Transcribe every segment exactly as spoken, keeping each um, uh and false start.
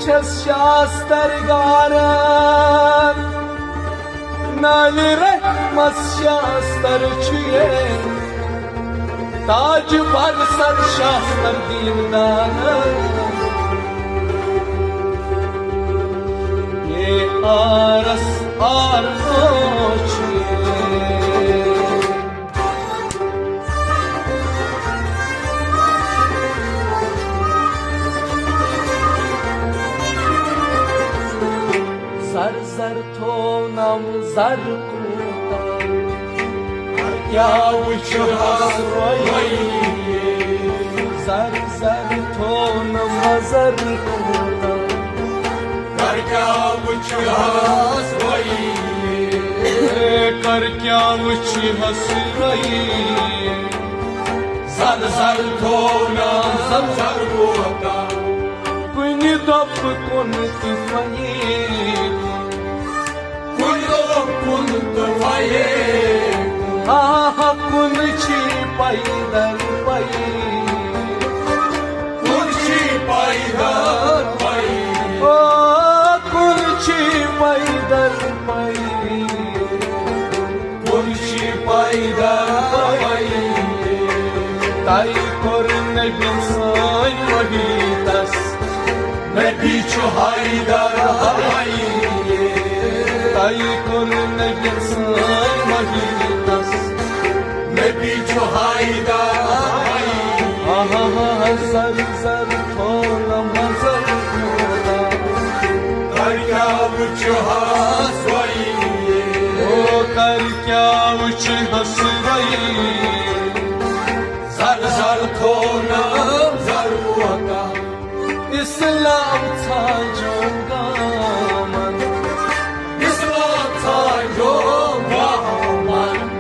چھس شاستر گاران، نالہِ رحمس شاستر چھُ یے، تاج بر سر شاستر دین دانان۔ اے آرس آر چھُ یے۔ زر زر تھوونم زر کوٗتاہ، کیٛاہ وٕچھِ ہس وۄنۍ؟ زر زر تھوونم زر کوٗتاہ، کر کیٛاہ وٕچھِ ہس وۄنۍ؟ کر کیٛاہ وٕچھِ ہس وۄنۍ؟ زر زر تھوونم زر کوٗتاہ، کُنہِ دۄپہٕ کُن تہٕ پَیی کُن۔ کُنہِ دۄپہٕ کُن تہٕ پَیی کُن۔ آہا، کُن چھی پیدل پَیی۔ کُن چھی پیدل پَیی۔ او، کُن چھی پیدل پَیی۔ کُن چھی پیدل پَیی۔ تۄہہِ کوٚر نبی سٲنۍ وحی تس، نبی چھُ حیدر حیی۔ تۄہہِ کوٚر نبی سٲنۍ وحی تس، نبی چھُ حیدر حیی۔ آہا، زر زر تھوونم زر کوٗتاہ۔ کر کیٛاہ وٕچھِ ہس وۄنۍ؟ او، کر کیٛاہ وٕچھِ ہس وۄنۍ؟ زر زر تھوونم زر کوٗتاہ۔ اسلام ژھانٛجو گامن۔ اسلام ژھانٛجو گامن۔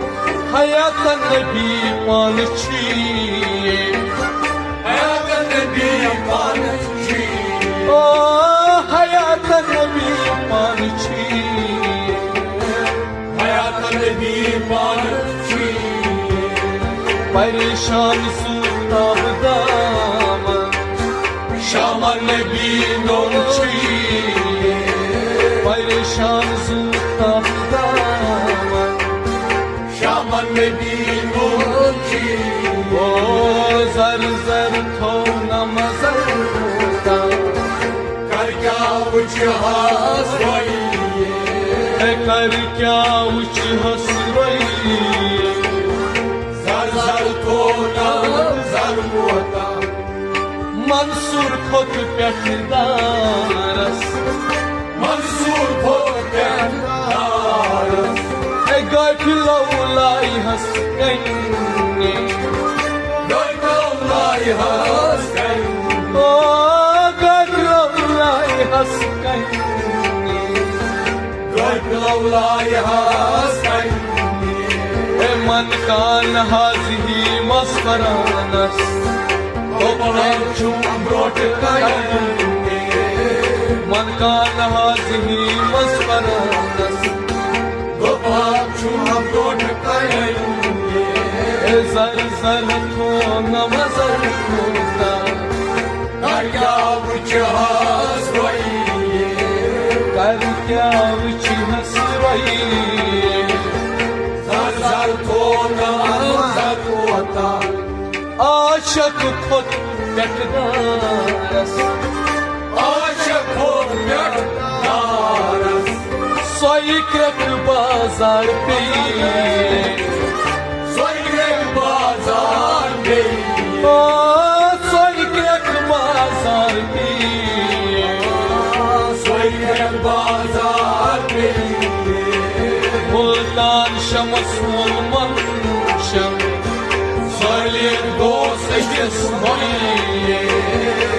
حیات نبی پانہٕ چھی۔ حیات نبی پانہٕ چھی۔ او، حیات نبی پانہٕ چھی۔ حیات نبی پانہٕ چھی۔ پریشان سُہ تاپہٕ دامن۔ شامن نبی نوٚن چھی۔ پریشان سُہ تاپہٕ دامن۔ شامن نبی نوٚن چھی۔ او، زر زر تھوونم زر کوٗتاہ۔ کر کیٛاہ وٕچھِ ہس وۄنۍ؟ اے، کر کیٛاہ وٕچھِ ہس وۄنۍ؟ زر زر تھوونم زر کوٗتاہ۔ منصور کھوٚت پٮ۪ٹھٕ دارس۔ منصور کھوٚت پٮ۪ٹھٕ دارس۔ اے، غٲفلو لایہس کنہِ۔ غٲفلو لایہس کنہِ۔ او، غٲفلو لایہس کنہِ۔ غٲفلو لایہس کنہِ۔ اے، من کان حاضی مسفرانس۔ دوٚپہَم چھُم برٛونٛٹھ کَنہِ۔ من کان حاضی مسفرانس۔ دوٚپہَم چھُم برٛونٛٹھ کَنہِ۔ اے، زر زر تھوونم زر کوٗتاہ۔ کر کیٛاہ وٕچھِ ہس وۄنۍ؟ کر کیٛاہ وٕچھِ ہس وۄنۍ؟ زر زر تھوونم زر کوٗتاہ۔ عاشق کھوٚت پٮ۪ٹھٕ دارس۔ عاشق کھوٚت پٮ۪ٹھٕ دارس۔ سۄے کرٛٮ۪کھ بازار پیٚیہِ۔ سۄے کرٛٮ۪کھ بازار پیٚیہِ۔ آ، سۄے کرٛٮ۪کھ بازار پیٚیہِ۔ سۄے کرٛٮ۪کھ بازار پیٚیہِ۔ مُلتان شمس ووٚن منشن۔ سٲلِم دوس أکِس مۄیہِ۔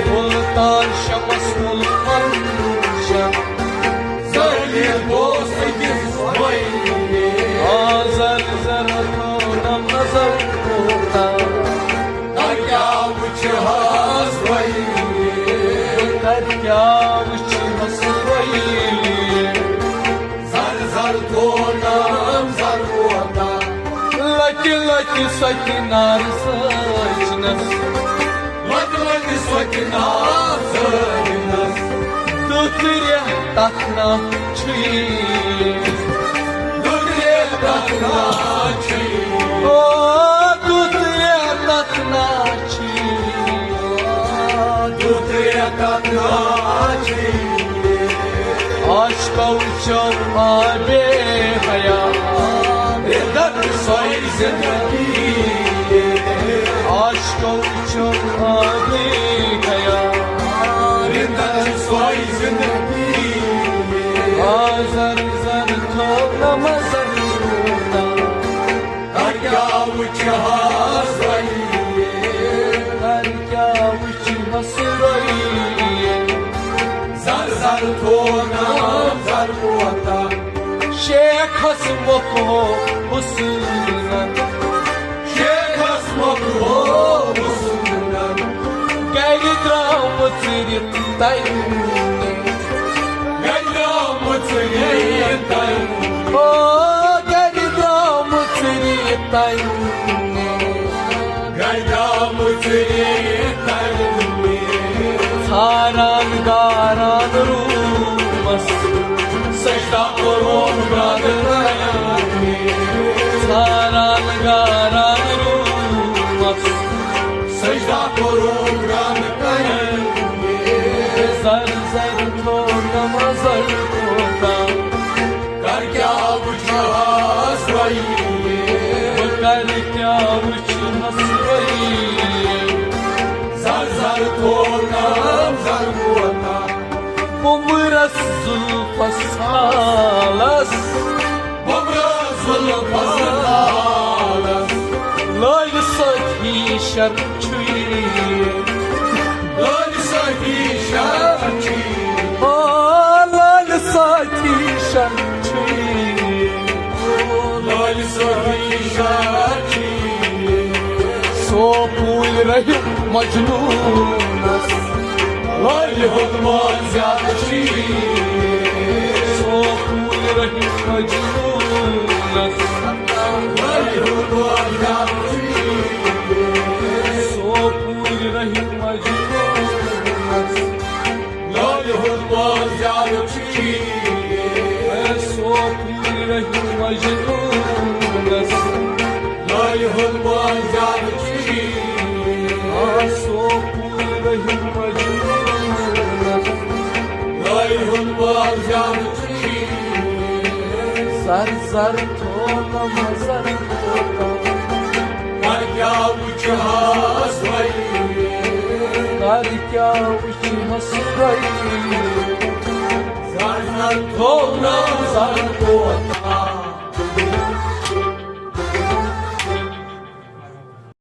مُلتان شمس ووٚن منشن۔ زٲلِم دوس أکِس وۄنۍ۔ آ، زر زر تھوونم نظر کوٗتاہ۔ کر کیٛاہ وٕچھِ ہس وۄنۍ؟ کر کیٛاہ وٕچھِ ہس وۄنۍ؟ زر زر تھوونم زر کوٗتاہ۔ لٹہِ لٹہِ سۄتہِ نارٕ سٲجنس۔ لٹہِ لٹہِ سۄتہِ نارٕ سٲجنس۔ دُدرے تتھ نا چھُے۔ دُدرے تتھ نا چھُے۔ او، دُدرے تتھ نا چھُے۔ دُدرے تتھ نا چھُے۔ عاشقو چو آبے حیا۔ رِدت سوے زندگی۔ عاشقو چو آبے حیا۔ رِدت سوے زندگی۔ آ زر زر تھو نہ مزر کوتا۔ کر کیا وچھ حسرئی۔ کر کیا وچھ حسرئی۔ زر زر تھو نہ زر کوتا۔ شیخس مۄکھ ہو حسنن۔ شیخس مۄکھ ہو حسنن۔ گرِ درٛامٕژ رِتَے۔ گرِ درٛامٕژ رِتَے۔ او گرِ درٛامٕژ رِتَے۔ گرِ درٛامٕژ رِتَے۔ ژھاران گاران روٗمس۔ سجدہ کوٚرُم رنٛگ قیامے۔ ژھاران گاران روٗمس۔ سجدہ کوٚرُم رنٛگ قیامے۔ زر زر تھو نہ مزر کوتا۔ کر کیا وچھ حسرئی۔ بہٕ کر کیا وچھ حسرئی۔ زر زر تھو نہ زر کوتا۔ بُمرس زُلفس خالس۔ بُمرس زُلفس خالس۔ لٲلۍ سۭتۍ ہی شر چھُے۔ لٲلۍ سۭتۍ ہی شر چھُے۔ آ، لٲلۍ سۭتۍ ہی شر چھُے۔ لٲلۍ سۭتۍ ہی شر چھُے۔ سوپوٗلۍ رٔحِم مجنوٗنس۔ لٲلہِ ہُنٛد مٲل زیادٕ چھُے۔ سوپوٗلۍ رٔحِم مجنوٗنس۔ لٲلہِ ہُنٛد مٲل زیادٕ چھُے۔ سوپوٗلۍ رٔحِم مجنوٗنس۔ لٲلہِ ہُنٛد مٲل زیادٕ چھُے۔ اے سوپوٗلۍ رٔحِم مجنوٗنس۔ لٲلہِ ہُنٛد مٲل زیادٕ چھُے۔ آ سوپوٗلۍ رٔحِم مجنوٗنس۔ لٲلہِ ہُنٛد مٲل زیادٕ چھُے۔ زر زر تھو نہ مزر کوتا۔ کر کیا وچھ حسرئی۔ کر کیا وچھ حسرئی۔ زر زر تھو نہ مزر کوتا۔